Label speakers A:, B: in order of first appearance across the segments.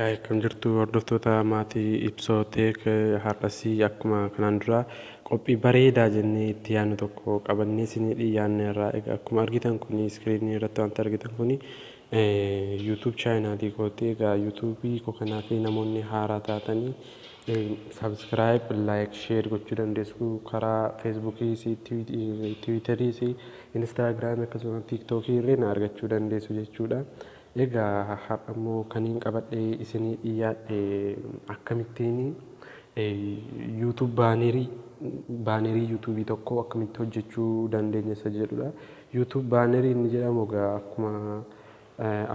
A: Akkam jirtu hordoftoota maatii Ibsoo Tech? Har'asii akkuma kanaan dura qophii bareedaa jennee itti yaadnu tokko qabannee isinii dhiyaanne irraa. Egaa akkuma argitan kun iskiriinii irratti wanti argitan kun YouTube channelii kooti. Egaa YouTubeii koo kanaaf namoonni haaraa taatanii subscribe, like, share gochuu dandeessu. Karaa Facebookiis, Twitteriis, Instagramii akkasumas TikTokii illee na argachuu dandeessu jechuudha. Egaa har'a immoo kaniin qabadhee isinii dhiyaadhe akkamittiin YouTube bannerii YouTubeii tokko akkamitti hojjechuu dandeenya isa jedhudha. YouTube bannerii inni jedhamu egaa akkuma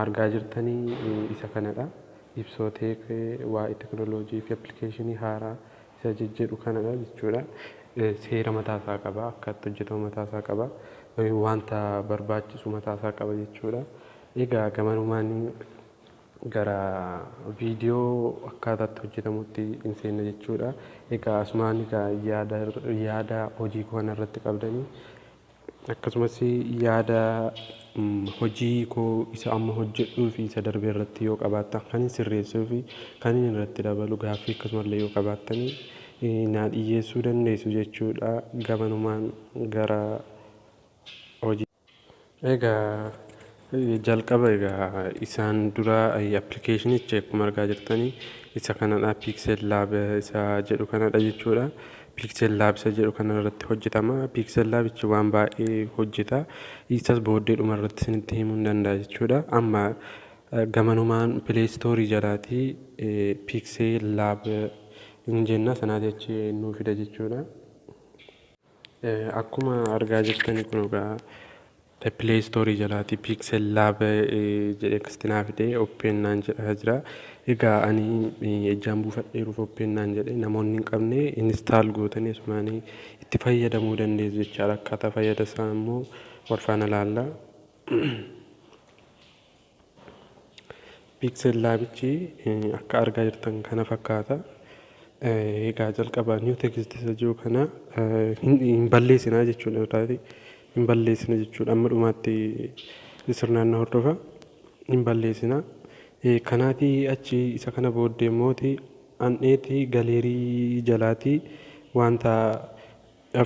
A: argaa jirtanii isa kanadha. Ibsoo Tech waa'ee teekinooloojii fi appilikeeshinii haaraa isa jejjedhu kanadha jechuudha. Seera mataasaa qaba, akka itti hojjetamu mataasaa qaba, wanta barbaachisu mataasaa qaba jechuudha. Egaa gamanumaan gara viidiyoo akkaataa itti hojjetamutti hin seenna jechuudha. Egaa asumaan egaa yaada hojii koo kanarratti qabdanii, akkasumas yaada hojii koo isa amma hojjedhuu fi isa darbe irratti yoo qabaattan, kan hin sirreessuu fi kan inni irratti dabalu, gaaffii akkasumallee yoo qabaattanii naa dhiyyeessuu dandeessu jechuudha. Gamanumaan gara hojii. Egaa jalqaba egaa isaan dura appilikeeshinicha akkuma argaa jirtanii isa kanadha, Pixel Lab isa jedhu kanadha jechuudha. Pixel Lab isa jedhu kana irratti hojjetama. Pixel Labichi waan baay'ee hojjeta. Isas booddee dhuma irratti isinitti himuu hin danda'a jechuudha. Amma gamanumaan Play Store jalaatii Pixel Lab hin jenna, sanaa jechi nuu fida jechuudha. Akkuma argaa jirtanii kun egaa Play Store jalaatii Pixel Lab jedhee akkasitti naa fidee open naan jedhaa jira. Egaa ani ejjaan buufadheeruuf open naan jedhee, namoonni hin qabne install gootanii asumaanii itti fayyadamuu dandeessu jechaadha. Akkaataa fayyada isaa immoo wal faana laalla. Pixel Labichi akka argaa jirtan kana fakkaata. Egaa jalqaba new text isa jiru kana hin balleessinaa jechuudha irraati. Hin balleessina jechuudha. Amma dhumaatti sirnaan na hordofa. Hin balleessina. Kanaatii achi isa kana booddee immooti an'eeti gallery jalaatii wanta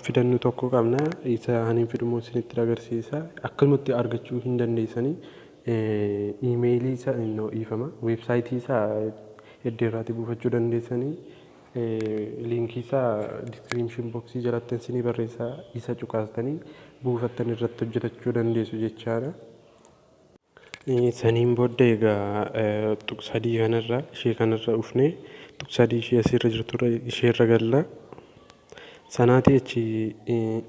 A: fidannu tokko qabna. Isa ani fidu immoo isinitti agarsiisa. Akkanumatti argachuu hin dandeessanii. Iimeeyilii isa dhiifama. Weebsaayitii isaa iddoo irraatii buufachuu dandeessanii. Liinkii isaa description boxii jalatti isinii barreessaa, isa cuqaastanii buufattan irratti hojjetachuu dandeessu jechaadha. Saniin booddee egaa tuqsadii kanarra, ishee kanarra dhufnee, tuqsadii ishee asirra jirturra isheerra galla. Sanaatii achi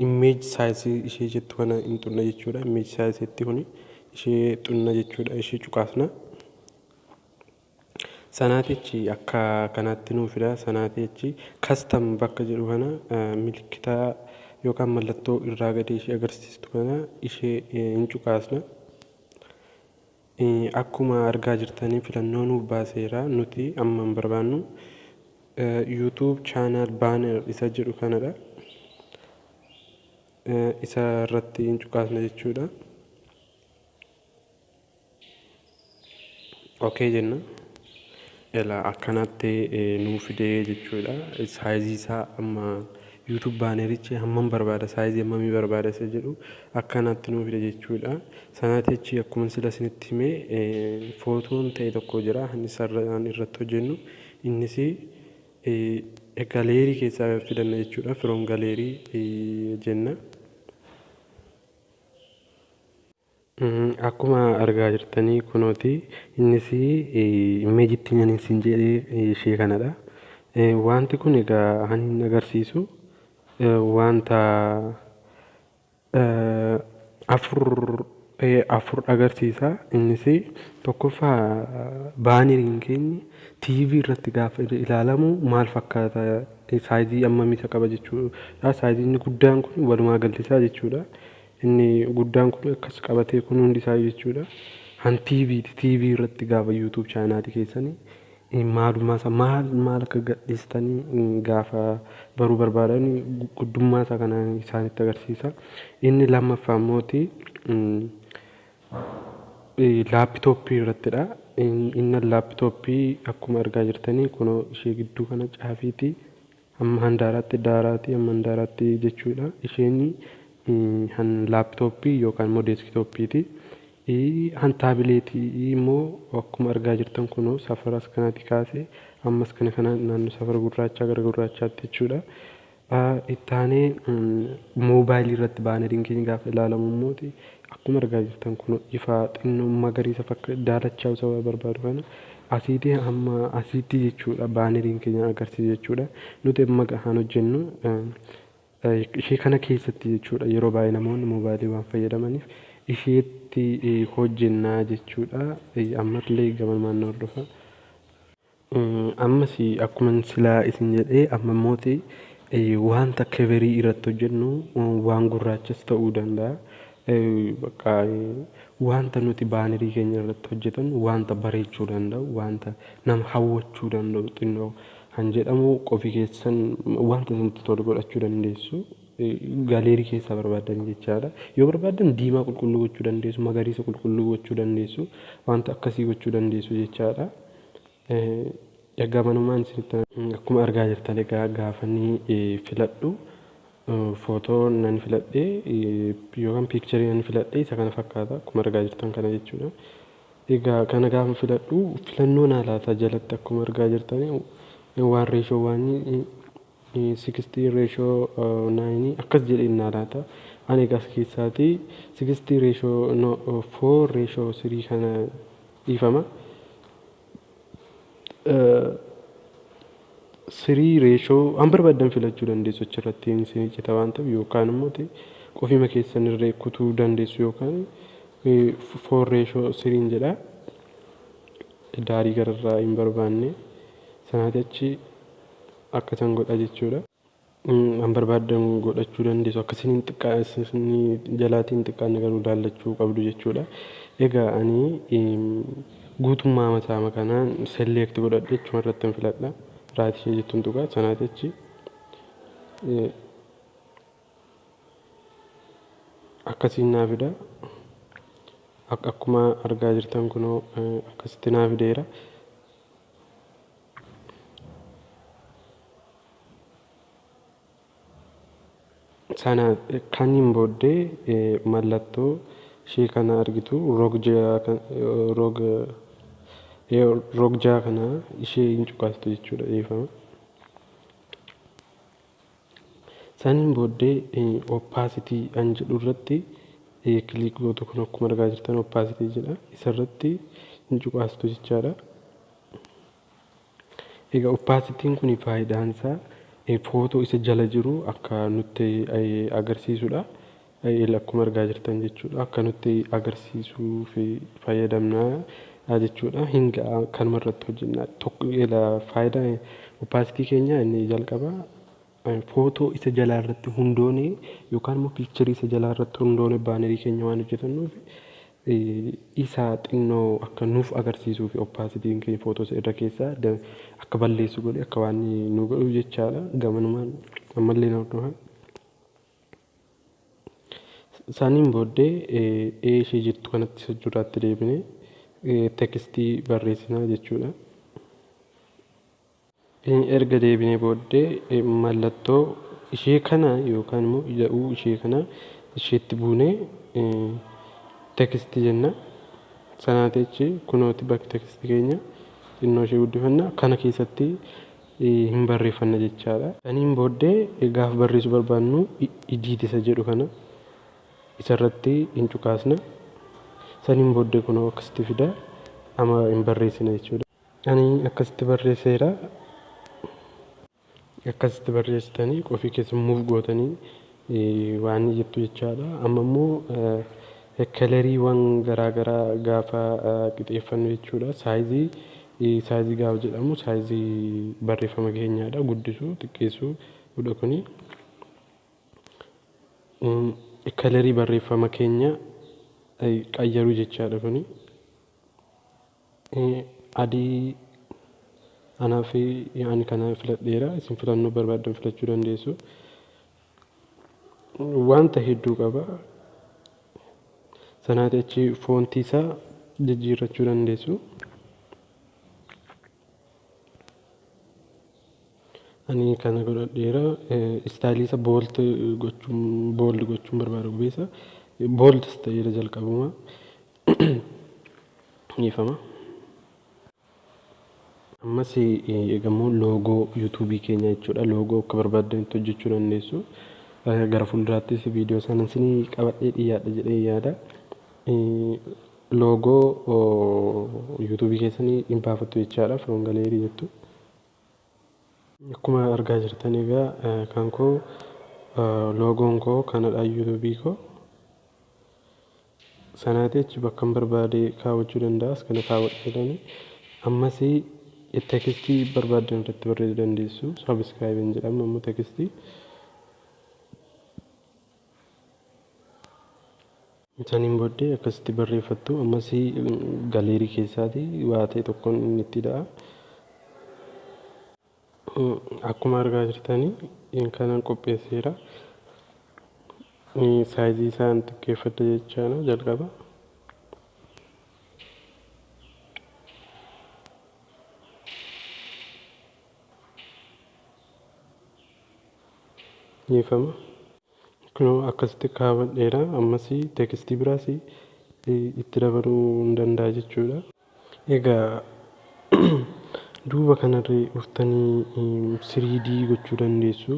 A: image sizeii ishee jettu kana hin xunna jechuudha. Image sizeiitti kuni ishee xunna jechuudha. Ishee cuqaasna. Sanaatii achi akka kanaatti nuu fida. Sanaatii achi custom bakka jedhu kana, milikkita yookaan mallattoo irraa gadee ishee agarsiistu kana ishee hin cuqaasna. Akkuma argaa jirtanii filannoo nuuf baaseera. Nuti amma hin barbaannu YouTube channel banner isa jedhu kanadha. Isa irratti hin cuqaasna jechuudha. Okay jenna. Ela akkanatti nuu fidee jechuudha. Sizeii isaa amma YouTube bannerichi hammam barbaada, sizeii hammamii barbaada isa jedhu akkanatti nuu fide jechuudha. Sanaatii achi akkuma sila isinitti himee footoon ta'e tokko jira isarraan irratti hojjennu, innis gallery keessaa fidanna jechuudha. From gallery jenna. Akkuma argaa jirtanii kunooti, innis imageitti ani isin jedhee ishee kanadha. Wanti kun egaa kan inni agarsiisu wanta afur agarsiisa. Innis tokkoffaa banneriin keenya TV irratti gaafa ilaalamu maal fakkaata, sizeii hammamii isa qaba jechuudha. Sizeiin inni guddaan kun walumaa galti isaa jechuudha. Inni guddaan kun akkas qabatee kun hundi isaa jechuudha. Han TVti, TV irratti gaafa YouTube channelii keessanii maalummaa isaa, maal maal akka gadhiistanii gaafa baruu barbaadan guddummaa isaa kana isaanitti agarsiisa. Inni lammaffaa immooti Laaptooppii irrattidha. Inni laaptooppii akkuma argaa jirtanii kunoo ishee gidduu kana caafiiti hamma handaaraatti daaraati hamma handaaraatti jechuudha. Isheen laaptooppii yookaan immoo deeskitooppiiti. Han taabileetii immoo akkuma argaa jirtan kunoo safara as kanaatti kaasee ammas kana kana naannoo safara gurraachaa gara gurraachaatti jechuudha. Itti aanee moobaayilii irratti baaneriin keenya gaafa ilaalamu immoo akkuma argaa jirtan kun ifa xinnoo magariisa fakka daalachaa sababa barbaadu kana asiitii hamma asiitti jechuudha baaneriin keenya agarsiisa jechuudha. Nuti amma kan hojjennu ishee kana keessatti jechuudha. Yeroo baay'ee namoonni moobaayilii waan fayyadamaniif isheetti hojjennaa jechuudha. Ammallee gamanumaan na hordofa. Ammas akkuma silaa isin jedhee amma immooti wanta coverii irratti hojjennu waan gurraachas ta'uu danda'a. Bakka wanta nuti baanerii keenya irratti hojjetan wanta bareechuu danda'u, wanta nama hawwachuu danda'u xinnoo kan jedhamu qofii keessan wanta isinitti tolu godhachuu dandeessu. Gallery keessaa barbaadan jechaadha. Yoo barbaadan diimaa qulqulluu gochuu dandeessu, magariisa qulqulluu gochuu dandeessu, wanta akkasii gochuu dandeessu jechaadha. Gamanumaan isinitti akkuma argaa jirtan egaa gaafanii filadhu footoo nan filadhee yookaan picturii nan filadhee isa kana fakkaata akkuma argaa jirtan kana jechuudha. Egaa kana gaafa filadhu filannoo naa laata jalatti akkuma argaa jirtan waan ratio waan 16:9 akkas jedhee naa laata. Ani egaa as keessaatii 16 ratio 4:3 kana dhiifama. 3 ratio an barbaadan filachuu dandeessu achirratti isin cita waan ta'eef yookaan immoo qofima keessan irree kutuu dandeessu yookaan 4:3 jedha. Daarii gararraa hin barbaanne sanaati achi akkasan godha jechuudha. An barbaadan godhachuu dandeessu akkasiin hin xiqqaa jalaatiin xiqqaanne garuu laallachuu qabdu jechuudha. Egaa ani guutummaa mataa kanaan select godhadhe achuma irratti hin filadha. Right ishee jettuun tuqaa sanaati achi akkasiin naa fida. Akkuma argaa jirtan kunoo akkasitti naa fideera. Sana kaniin booddee mallattoo ishee kana argitu rog jaha kana ishee hin cuqaastu jechuudha dhiifama. Saniin booddee opacity an jedhu irratti click gootu. Kun akkuma argaa jirtan opacity jedha. Isarratti hin cuqaastu jechaadha. Egaa opacityn kun faayidaan isaa footoo isa jala jiru akka nutti agarsiisudha. Akkuma argaa jirtan jechuudha. Akka nutti agarsiisuuf fayyadamna jechuudha. Hinga kanuma irratti hojjenna. Faayidaan opacity keenya inni jalqaba footoo isa jalaa irratti hundoone yookaan immoo picturii isa jalaa irratti hundoone baanerii keenya waan hojjetannuuf isa xinnoo akka nuuf agarsiisuuf opacityn keenya footoo isa irra keessaa akka balleessu godhe akka waan nu godhu jechaadha. Gamanumaan ammallee na hordofaa. Saniin booddee ee ishee jettu kanatti isa duraatti deebinee textii barreessinaa jechuudha. Erga deebinee booddee mallattoo ishee kana yookaan immoo ida'uu ishee kana isheetti buunee textii jenna. Sanaa achi kunooti bakki textii keenya xinnoo ishee guddifanna kana keessatti hin barreeffanna jechaadha. Saniin booddee gaafa barreessuu barbaannu edit isa jedhu kana isarratti hin cuqaasna. Saniin booddee kunoo akkasitti fida amma hin barreessina jechuudha. Ani akkasitti barreesseera. Akkasitti barreessitanii qofii keessa move gootanii waan jettu jechaadha. Amma immoo coloriiwwan garaa gaafa qixeeffannu jechuudha. Sizeii gaafa jedhamu sizeii barreeffama keenyaadha. Guddisuu, xiqqeessuu godha kuni. Colorii barreeffama keenya qayyaruu jechaadha kuni. Adii anaaf ani kana filadheera. Isin filannoo barbaaddan filachuu dandeessu. Wanta hedduu qaba. Sanaati achi fontii isaa Jijjiirrachuu dandeessu. Ani kana godhadheera. Style isa bold gochuun barbaada qubeessa. Bold ta'eera jalqabuma. Dhiifama. Ammas eegammoo loogoo yuutuubii keenya jechuudha. Loogoo akka barbaaddanitti hojjechuu dandeessu. Gara fuulduraattis viidiyoo sana isinii qabadhee dhiyaadha jedhee yaada. Loogoo yuutuubii keessanii hin baafattu jechaadha. From gallery jettu. Akkuma argaa jirtan egaa kan koo loogoon koo kanadha yuutuubii koo. Sanaati achi bakka hin barbaade kaawwachuu danda'as kana kaawwadheedhani. Ammas tekstii barbaaddan irratti barreessuu dandeessu. Subscribe hin jedhamu ammoo tekstii. Saniin booddee akkasitti barreeffattu. Ammas galeerii keessaati waa ta'e tokkoon inni itti da'a. Akkuma argaa jirtanii kanan qopheesseera. Saayizii isaan xiqqeeffadha jechaadha jalqaba. Dhiifama. Kunoo akkasitti kaawwadheera. Ammas tekstii biraas itti dabaluu hin danda'a jechuudha. Egaa duuba kanarree dhuftanii 3D gochuu dandeessu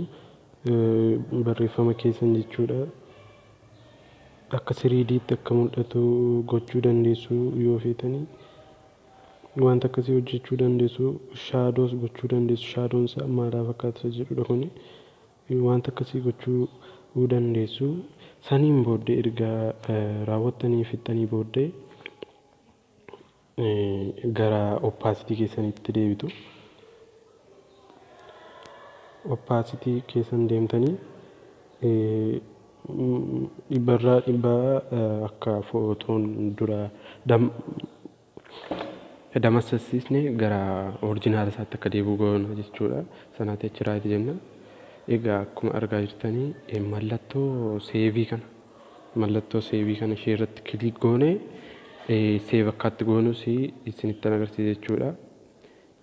A: barreeffama keessan jechuudha. Akka 3Dtti akka mul'atu gochuu dandeessu yoo feetanii. Wanta akkasii hojjechuu dandeessu. Shaadoos gochuu dandeessu. Shaadoon isaa maalaaf fakkaata jedhudha kuni. Wanta akkasii gochuu dandeessu. Saniin booddee erga raawwattanii fixxanii booddee gara oppaasitii keessanitti deebitu. Oppaasitii keessan deemtanii dhibbarraa dhibbaa akka footoon dura damassasiisne gara orijinaala isaatti akka deebi'u goona jechuudha. Sanaati achi right jenna. Egaa akkuma argaa jirtanii mallattoo seevii kana ishee irratti kilik goone seev akkaatti goonus isinitti agarsiisa jechuudha.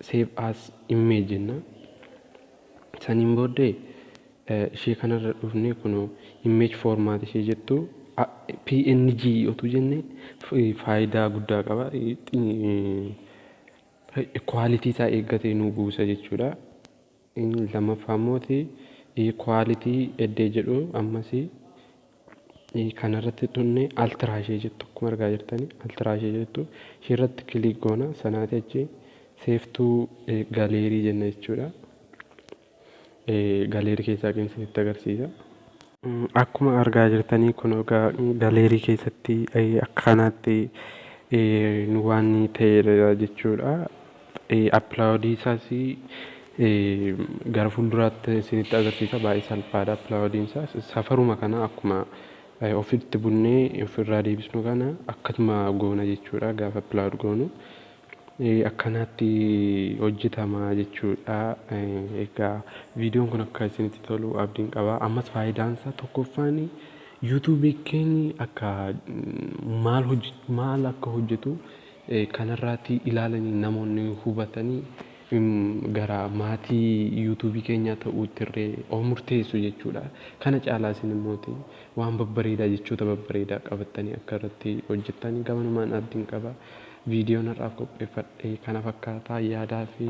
A: Save as image jenna. Saniin booddee ishee kanarra dhufnee kunoo image format ishee jettu PNG otuu jenne faayidaa guddaa qaba. Kwaalitii isaa eeggatee nu buusa jechuudha. Lammaffaa immoo kwaalitii eddee jedhu ammas kanarratti dhufnee altraa ishee jettu akkuma argaa jirtanii altraa ishee jettu ishee irratti kilik goona. Sanaati achi seeftuu galeerii jenna jechuudha. Galeerii keessaa isinitti agarsiisa. Akkuma argaa jirtanii kun galeerii keessatti akka kanaatti waan ta'edha jechuudha. Appilaawoodii isaas gara fuulduraatti isinitti agarsiisa. Baay'ee salphaadha appilaawoodiin isaa. Safaruma kana akkuma ofitti bunnee ofirraa deebisnu kana akkasuma goona jechuudha gaafa appilaawood goonu. Akkanaatti hojjetama jechuudha. Egaa viidiyoon kun akka isinitti tolu abdiin qaba. Ammas faayidaan isaa tokkoffaan yuutuubii keenya akka maal akka hojjetu kanarraatti ilaalanii namoonni hubatanii gara maatii yuutuubii keenyaa ta'uutti illee of murteessu jechuudha. Kana caalaa isin immoo waan babbareedaa jechoota babbareedaa qabattanii akka irratti hojjettanii gamanumaan abdiin qaba. Viidiyoon har'aaf qopheeffadhe kana fakkaataa yaadaa fi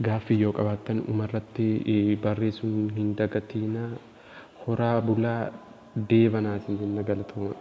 A: gaaffii yoo qabaattan dhumarratti barreessuun hin dagatinaa. Horaa bulaa deebanaa isin jenna galatooma.